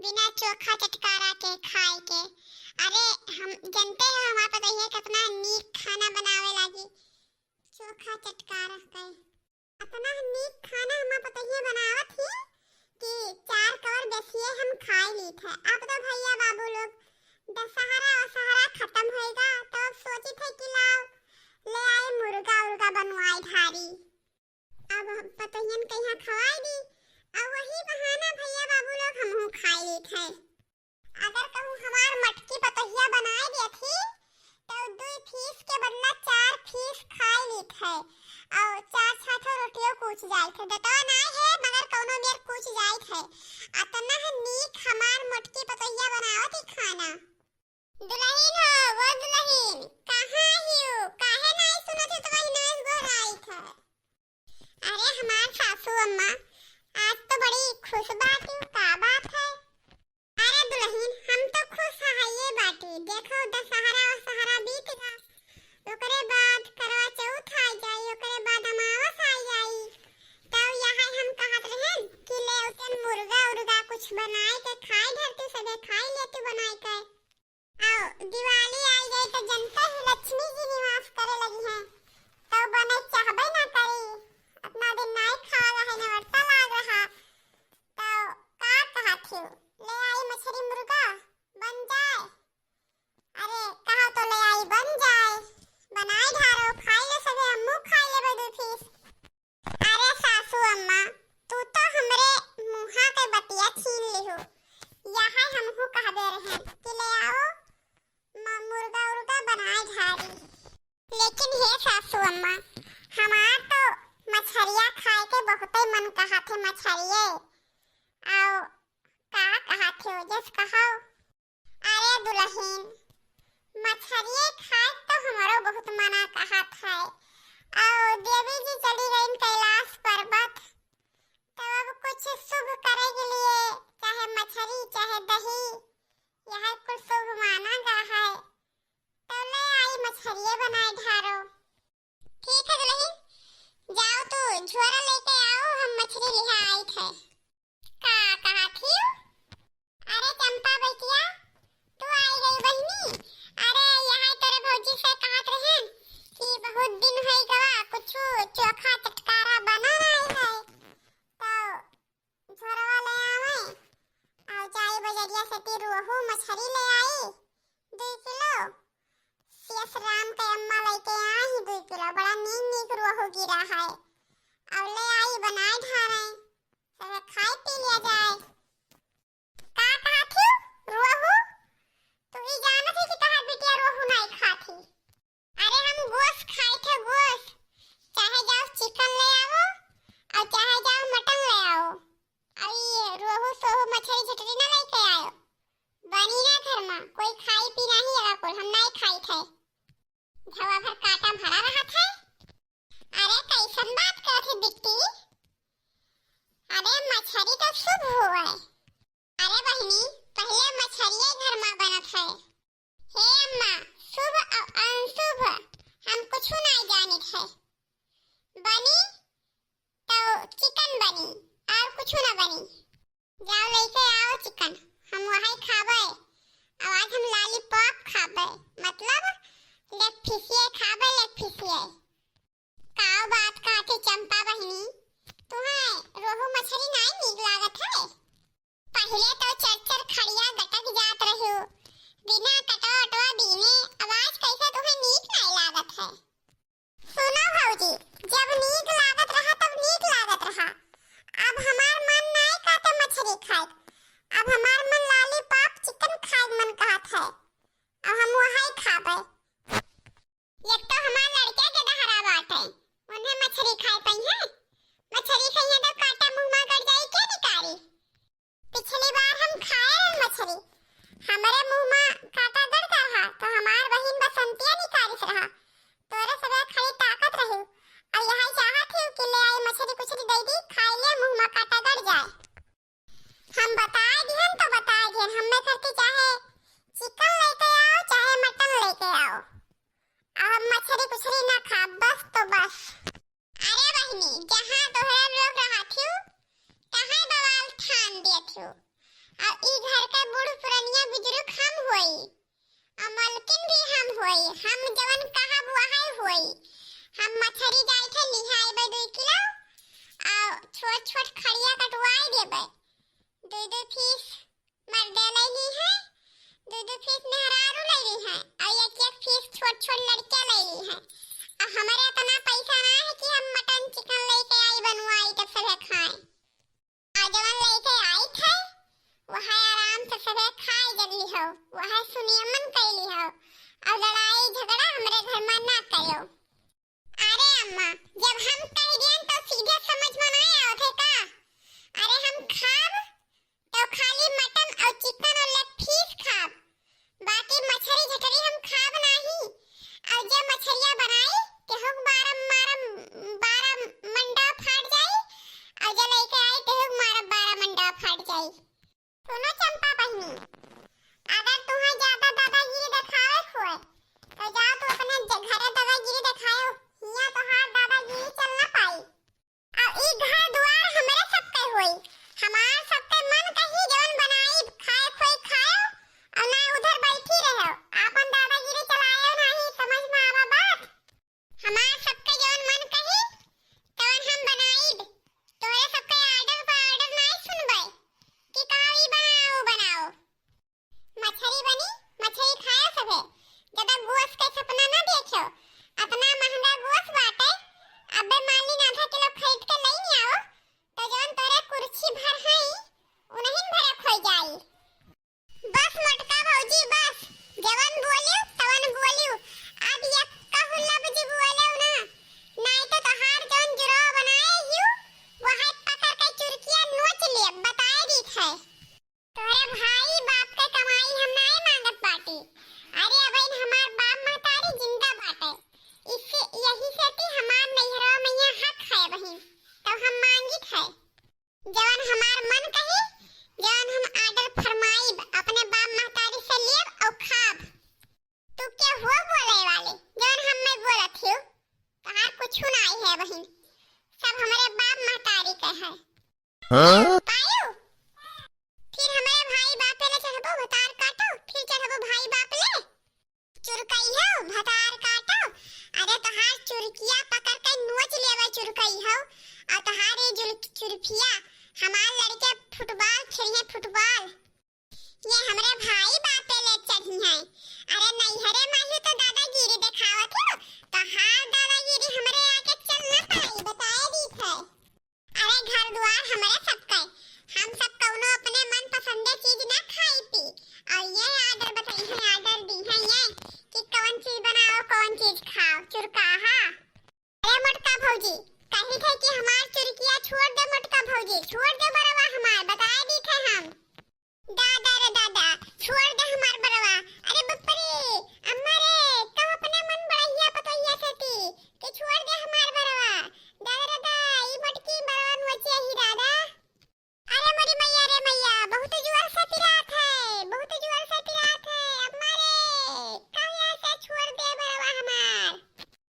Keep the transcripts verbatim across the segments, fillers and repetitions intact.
बिना चोखा चटकारा के खाए के। अरे, हम जनते हो हमार पतोहिया कितना नीक खाना बनावे लागी। चोखा चटकारा के अतना नीक खाना हमार पतोहिया बनावत ही कि चार कवर बेसिए हम खाए लीत है। अब तो भैया बाबू लोग दशहरा वशहरा खत्म होएगा, तो अब सोचित है कि लाओ ले आए मुर्गा उर्गा बनवाए ढारी। अब पतोहियन के यहाँ खवाए दी, और वही बहाना भैया बाबू लोग हमहू खाए लीत है। अगर कहूँ हमार मटकी पतोहिया बनाए देत ही, तो दुई पीस के बदला चार पीस खाए लीत है, और चार छह ठो रोटियो कूच जाइत है। दतवा नाय है, मगर कौनो मेर कूच जाइत है। अतना है नीक हमार मोटकी पतोहिया बनावत ही खाना। दुलहिन हो, वो दुलहिन, कहाँ हियो? काहे नाय सुनत है तो वही नोइस गोहराइत है। अरे हमार सासू अम्मा, आज तो बड़ी खुश बाटी, का बात है? अरे दुलहिन, हम तो खुश हइये बाटी। देखो, दशहरा वशहरा बीत गा, ओकरे बाद करवा चौथ आ जाई, ओकरे बाद अमावस आ जाई। तब यहाँ हम कहत रहन कि ले उतन मुर्गा उर्गा कुछ बनाए के खाए धरती, सबे खाए लेती बनाए के। आओ, दिवाली आई गई तो जनता ही लक्ष्मी जी निवास करे लगी हैं, तो बने चाहबे ना करी। अपना दिन नाई खावा रहे, नवरता लाग रहा, तो का कहत हो, ले आई मछरी मुर्गा बन जाए? अरे, कहा तो ले आई बन जाए, बनाए ढारो, खाई ले सभे, हमहू खाई लेबे दू पीस। अरे सासू अम्मा, तू तो हमरे मुँहा के बतिया छीन लिहू। यहाँ हमहू कहबे रहे कि ले आओ म-, मुर्गा उर्गा बनाए ढारी। लेकिन हे सासू अम्मा, हमार तो मछरिया खाए के बहुते मन कहत है, मछरिये। आओ, का कहत हो, जस कहो। अरे दुलहिन, मछरिये खाए तो हमरो बहुत मना कहत है। और देवी जी चली गईन कैलाश पर्वत, तो अब कुछ शुभ करे के लिए चाहे मछरी चाहे दही, यह कुछ शुभ माना गा है। तो ले आई मछरिये बनाए ढारो। ठीक है दुलहिन, जाओ तू झोरा लेके आओ, हम मछरी लिहा आइत है। का कहा थी? अरे चंपा बेटिया, तू आई गई बहिनी। अरे यहाँ तोरे भौजी से कहत रहन कि बहुत दिन होई गवा कुछ चोखा चटकारा बना नहीं है, तो झोरवा ले आवे। और जाई बजरिया से ती रोहू मछरी ले आई दो किलो। सीएस राम के अम्मा लेके आई दो किलो, बड़ा नीक नीक रोहू गिरा है। अब ले आई बनाए ढारे, सब खाए पी लिया जाए। का कहा थी रोहू? तू ही जानत है कि तहार बिटिया रोहू नहीं खाती। अरे हम गोश्त खाए थे, गोश्त। चाहे जाओ चिकन ले आओ और चाहे जाओ मटन ले आओ। और ये रोहू सोहू मछली झटरी ना लेके आयो। बनी ना घर में, कोई खाई पी नहीं है कुल, हम नहीं खाई थे। झवा भर काटा भरा रहा थे। अरे कैसन बात करत है बिट्टी? अरे मछली तो शुभ हुआ है। अरे बहिनी, पहले मछरिये घर में बनत है। हे अम्मा, शुभ और अनशुभ हम कुछ नहीं जानित है। बनी तो चिकन बनी और कुछ ना बनी। जाओ लेके आओ चिकन, हम वही खाबे। और आज हम लॉलीपॉप खाबे, मतलब लेग पीसिये खाबे, लेग पीसिये। का बात कहत है चंपा बहिनी, तुम्हें रोहू मछली नहीं नीक लागत है? पहले तो चर चर खड़िया गटक जात रह्यो, बिना कटवा उटवा बीने, अब आज कैसे तुम्हें नीक नहीं लागत है? सुनो भौजी, जब नीक लागत रहा तब नीक लागत रहा। अब हमार मन नहीं कहते मछली खाए, अब हमार मन लॉलीपॉप चिकन खाए मन कहत है। अब हम वही खाबे। एक तो हमार लड़के के दहरा बाटे, उन्हें मछली खाए पई है। मछली खइहे तो कांटा मुंह में गड़ जाई, के निकारी? पिछली बार हम खाए रहन मछली, हमरे मुंह में कांटा गड़ गया हा, तो हमार बहिन बसंतिया निकालिस रहा। तोरे सबे खड़ी ताकत रही, और यही चाहत ही कि ले आई मछली कुछली दे दी, खाए ले मुंह में कांटा गड़ जाए। हम बताए दिहन तो बताए दिहन, हमें करती चाहे चिकन लेके आओ, चाहे मटन लेके आओ, अब हम मछली कुछली ना खाब, बस तो बस। अरे बहिनी, जहाँ तोहरा लोग रहत हियो, तहाँ बवाल ठान दियत हियो। अब ई घर के बूढ़ पुरनिया बुजुर्ग हम होई, आ मलकिन भी हम होई, हम जवन कहब वहै होई। हम मछरी जाई थे लिहाई बे दुई किलो, आ छोट छोट खड़िया कटवाई देबे। दुई दुई पीस मर्दे लैली है, दुई दुई पीस मेहरारू लैली है, आ एक एक पीस छोट छोट लड़के लैली है। अब हमरे इतना पैसा ना है कि हम मटन चिकन लेके आई बनवाई तब सभे खाए। आ जवन लेके आई थे, वह आराम से सभे खाए जली हो, वह सुनियमन कैली हो, और लड़ाई झगड़ा हमरे घर में ना करो। अरे अम्मा, जब हम कह दियन तो सीधे समझ में नहीं आवत है का? अरे हम खाब तो खाली मटन और चिकन और लेग पीस खाब, बाकी मछरी झटरी हम खाब नाही। और जे मछरिया बनाई, तेहुक बारह मारम, बारह मंडा फाट जाई, और जे लेके आई, तेहुक मारब बारह मंडा फाट जाई। सुनो चंपा बहिनी, अगर तुम्हें ज्यादा दादागिरी दिखावे होए, तो जाओ तू अपने ज-, घरे दादागिरी दिखाओ, हियां तोहार दादागिरी चल ना पाई। अब ई घर दुआर हमरे सबके होई। हमार सबके मन कही जवन बनाई, खाए खोई खाओ, और ना उधर बैठी रहो। आपन दादागिरी चलायो नाही, समझ में आवा बात? हमार सबके जवन मन कही, तवन हम बनाईब। तोहरे सबके order पर order नाही सुनबे कि कहा ई बनाओ, वो बनाओ। मछरी बनी, मछरी खाया सभे। ज्यादा गोस के सपना ना देखो। अतना महंगा गोस बाटे, अबे मान ली ना आधा किलो खरीद के लई आओ, तो जवन तोरे कुर्सी भर हई, उनहिन भरे खोई जाई। बस मोटका भौजी बस, जवन बोलियो, तवन बोलियो। अब यक्का हुल्ला बजी बोले ना, नाई तो तोहार जवन जुरो बनाए हियो, वह पकड़ के चुरकिया नोच लिए, बताए दीत है। तोहरे भाई बाप के कमाई हम नाय मांगत बाटी। अरे अबहिन हमार बाप महतारी जिंदा बाटे। इससे, यही से कि हमार नैहरवा में यहाँ हक है बहिन, तो हम मांगित है। जवन हमार मन कही, जवन हम order फरमाइब, अपने बाप महतारी से लेब और खाब। तू के हो बोले वाले, जवन हम्मे बोलत हियो? तहार कुछु नाई है बहिन, सब हमरे बाप महतारी के है। हाँ? पायो? फिर हमरे भाई बापे ले चढ़बो भतार काटो, फिर चढ़बो भाई बाप ले। चुरकई हो, भतार काटो। अरे तोहार चुरकिया पकड़ के नोच लेवे चुरकई हो। और तोहार ये जुल-, चुरकिया हमार लड़के football खेलिए football। ये हमरे भाई बापे ले चढ़ी हैं। अरे नैहरे माही तो दादागिरी देखावत हो, तो हार दादागिरी हमरे आगे चल ना पाई, बताए दीत है। अरे घर दुआर हमरे सबके, हम सब कौनो अपने मन पसंदे चीज ना खाई पी। और ये order बताई है, order दी है ये कि कौन चीज बनाओ, कौन चीज खाओ, चुरकाहा। अरे मोटका भौजी, कही थे कि हमार चुरकिया छोड़ दे मोटका भौजी, छोड़ दे बरवा हमार, बताए दी थे हम। दादा रे दादा, छोड़ दे हमार बरवा। अरे बाप रे, अम्मा रे, कब अपने मन बढ़िया पतोहिया से थी कि छोड़ दे हमार बरवा। दादा रे दादा, ई मोटकी बरवा नोचे ही दादा। अरे मोरी मैया रे मैया, बहुत जोर से पिरात है, बहुत जोर से पिरात है। अम्मा रे, कहिया से छोड़ दे बरवा हमार।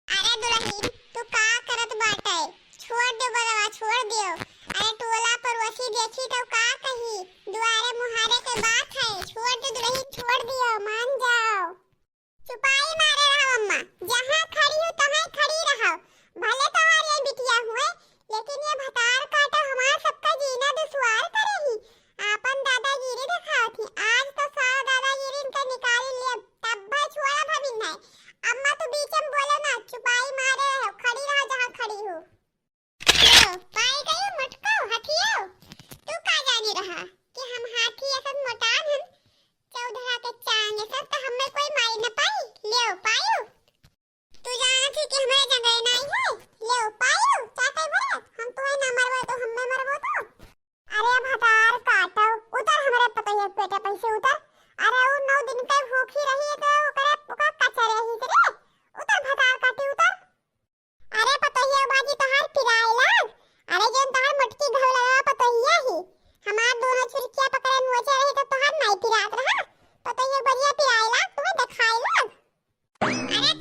अरे दुलहिन, तू का करत बाटे? छोड़ दे बरवा, छोड़ दियो। अरे टोला पड़ोसी देखी तो का कही? दुआरे मुहारे के बात है, छोड़ दे दुलहिन, छोड़ दियो, मान जाओ। चुपाई मारे रहो अम्मा, जहाँ खड़ी हो तहाँ खड़ी रहो। भले तोहार ये बिटिया हुए, लेकिन ये भतार काटो हमार सबका जीना दुश्वार करे ही। आपन दादागिरी दिखावत ही। आज तो सारा दादागिरी इनका निकाल लिए, तब भाई छोड़ा भविन है। अम्मा तू बीच में बोलो ना, चुपाई मारे रहो, खड़ी रहो जहाँ खड़ी हो। लो, पाई गई मोटको हथियो। तू का जानी रहा कि हम हाथी असन मोटान हन, चौधरा के चांग असन, तो हमें कोई मारी न पाई। ले पायो। तू जानत ही कि हमें जंगई नाई है। ले पायो, चाटे भरत, हम तुम्हें ना मरबो तो हमें मरबो तो। अरे भतार काटो, उतर हमरे पतोहिया के पेटे पैसे उतर। अरे उ नौ दिन के भूखी रही तो ओकरे, ओका कचरे ही रे। उतर भतार काटी, उतर। अरे पतोहिया बाजी तोहार पिराए लाग। अरे जौन तोहार मोटकी घौलवा पतोहिया ही। हमार दोनों चुरकिया पकड़े नोचे रही तो तोहार नाई पिरात रहा। पतोहिया बढ़िया पिराए लाग, तुम्हें देखाए लाग। अरे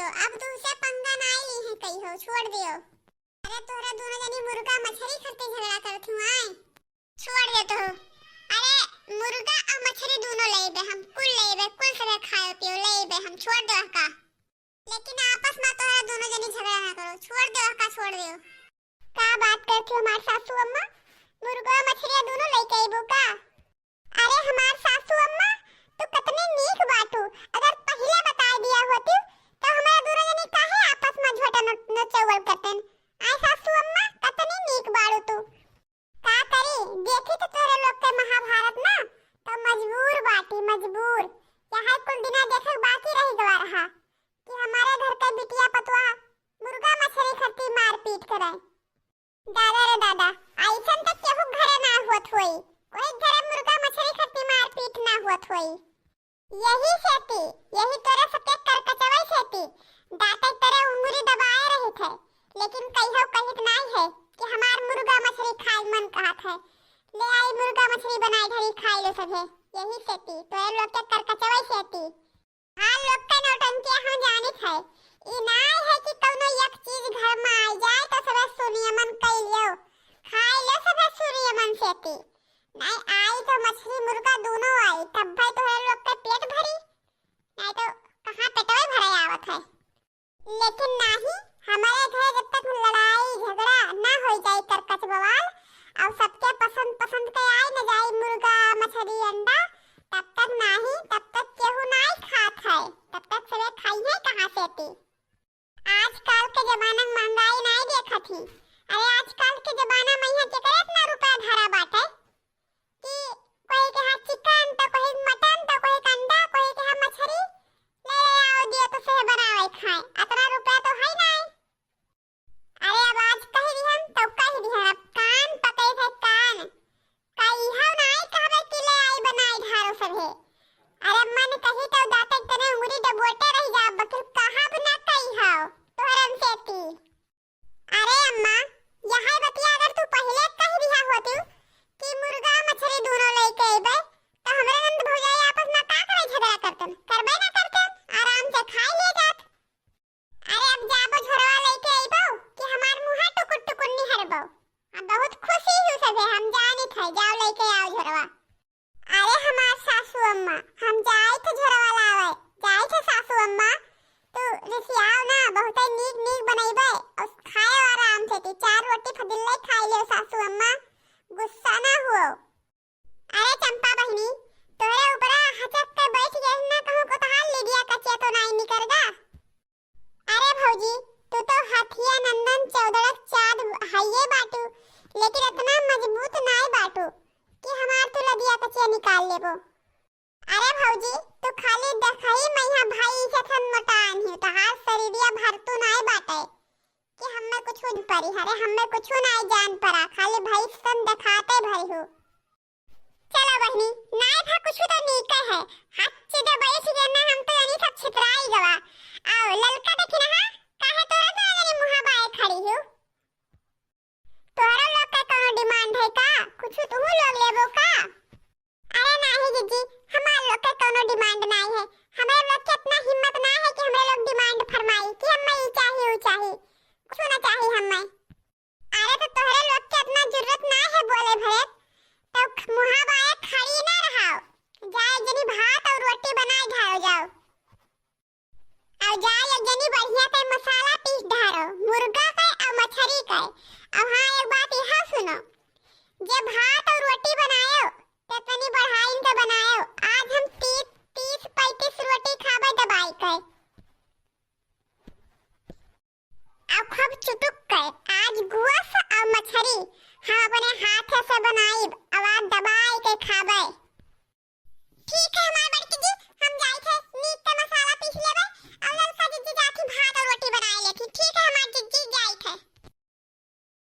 अब तुहसे पंगा नाई लीहे कहियो, छोड़ दियो। अरे तोहरा दोनों जनी मुर्गा मछरी खातिर झगड़ा करत हूँ आए। छोड़ देत हो। अरे मुर्गा और मछरी दोनों लेबे हम, कुल लेबे, कुल सबे खाए पियो लेबे हम, छोड़ दो का। लेकिन आपस में तोहरा दोनों जनी झगड़ा ना करो, छोड़ दो का, छोड़ दो। का बात करत हो हमार सासू अम्मा, मुर्गा मछरिया दोनों लेके अइबो का? अरे हमार सासू अम्मा, तू कतनी नीक बाटू। अगर पहिले बताइ दिया होती, तो हमरा दूनो जनी काहे आपस में झोटा न-, नचौवल करतेन? आय सासू अम्मा, कतनी नीक बाड़ू तू। का करी, देखी तो तोहरे लोग के महाभारत ना, तो मजबूर बाटी, मजबूर। यहाँ कुल दिना देखे बाकी रही गवा रहा कि हमारे घर के बिटिया पतवा मुर्गा मछरी खत्ती मारपीट करे। दादा रे दादा, अइसन त केहू घरे ना होत होई, कोई घरे मुर्गा मछरी खत्ती मारपीट ना होत होई। यही सेती, यही तोरे सबके करकचवई सेती दाँते तोरे उंगली दबाए रहित है, लेकिन कहियो कहित नाई है कि हमार मुर्गा मछरी खाए मन कहत है। ले आई मुर्गा मछरी बनाई घरी खाई लो सभे, यही सेती तोरे लोग के करकचवई सेती। हाँ, लोग के नौटंकी हम जानित है। ई नाई है कि कौनो एक चीज घर में आई जाए तो सबे सुनियमन कई लियो, खाई लियो सबे सुनियमन सेती। नाई आई तो मछली मुर्गा दोनों आई, तब भाई तोहरे लोग के पेट भरी, नाई तो कहाँ पेटवे भरे आवत है। लेकिन नाही, हमारे घर जब तक लड़ाई झगड़ा ना हो जाए, करकच बवाल, और सबके पसंद पसंद के आए न जाए मुर्गा, मछली, अंडा, तब तक नाही, तब तक केहू नाही खात है, तब तक सबे खाई है कहाँ सेती। आजकल के जमाना में महंगाई नाही देखत ही। अरे आजकल के जमाना में यहाँ केकरे इतना रुपया धरा बाटे कि कोई के यहाँ चिकन, तो कोई मटन, तो कोई के अंडा, कोई के यहाँ मछरी, ले ले आओ दियो तो से बनावे खाए, इतना रुपया तो है नाही। अरे अब आज कह दिहन तो कह दिहन, अब कान पकड़े थे कान। कहियो नाई कहबे कि ले आई बनाई ढारो सभे। अरे मन कही तो दाँते तने उंगली डबोटे रह जा, बकिल कहब ना कहियो तोहरन सेती। अरे अम्मा, यही बतिया अगर तू पहिले कह दिहा होती कि मुर्गा मछली दोनों लेके अइबे, तो हमरे नंद भौजाई आपस में का करे झगड़ा करतन? करबे ना करतन, आराम से खाई ले जात। अरे अब जाबो झोरवा लेके अइबो कि हमार मुँहा टुकुर टुकुर निहरबो? अब बहुत खुशी हूँ सभे, हम जानित है, जाओ लेके आओ झोरवा। अरे हमार सासू अम्मा, हम जाई थे झोरवा लावे, जाई थे सासू अम्मा, तू रिसियाओ ना, बहुते नीक नीक बनइबे, और खाए आराम से, तू चार रोटी फदिल्ले खाई लियो सासू अम्मा, गुस्सा ना हुओ। अरे चंपा बहिनी, तोरे ऊपरा हचक के बैठ गए ना, कहूँ को तहार लिडिया कचिया तो नाई निकर गा। अरे भौजी, तू तो हथिया नंदन चौदड़क चाँद हइये बाटू, लेकिन इतना मजबूत नाय बाटू कि हमार तू लदिया कचिया निकाल लेबो। अरे भौजी, तू खाली देखही मइहा भाई से थन मोटान ही, तहार शरीरिया भरतू नाय बाटे कि हम्मे कुछु परी। अरे हम्मे कुछु नाय जान परा, खाली भाई से थन देखाते भरी हूँ। चलो बहिनी, नाय भा कुछु तो नीके है। हाथ सीधे बैठ गए ना, हम तो यानी सब छितराई गवा। आओ, ललका देखी ना, हाँ? काहे तोरा तो यानी मुँहा बाए खड़ी हो? तोहरा लोग का कौनो demand है का? कुछु तुहू लोग लेबो का? अरे नाही जीजी, हमार लोग का कौनो demand नाय है। हमरे लोग के इतना हिम्मत ना है कि हमरे लोग demand फरमाई कि हम्मे ई चाही, ऊ चाही। कुछु ना चाही हम्मे। अरे तो तोहरे लोग के इतना जरूरत ना है बोले भरे, तो ख-, मुँहा बाए खड़ी ना रहाओ, जाए जनी भात और रोटी बनाए ढारो जाओ, और जाए एक जनी बढ़िया के मसाला पीस ढारो, मुर्गा के और मछरी के। और हाँ, एक बात यहाँ सुनो, जे भात और रोटी बनायो, तो तनी बढ़ाइन के बनायो। आज हम ती-, तीस पैंतीस रोटी खाबे दबाई के। अब खूब चुटुक कर, आज गोस और मछरी हम अपने हाथ से बनाइब, और आज दबाई के खाबे। ठीक है हमार बड़की जी, हम जाई थे नीक के मसाला पीस लेबे, और ललका जीजी जाती भात और रोटी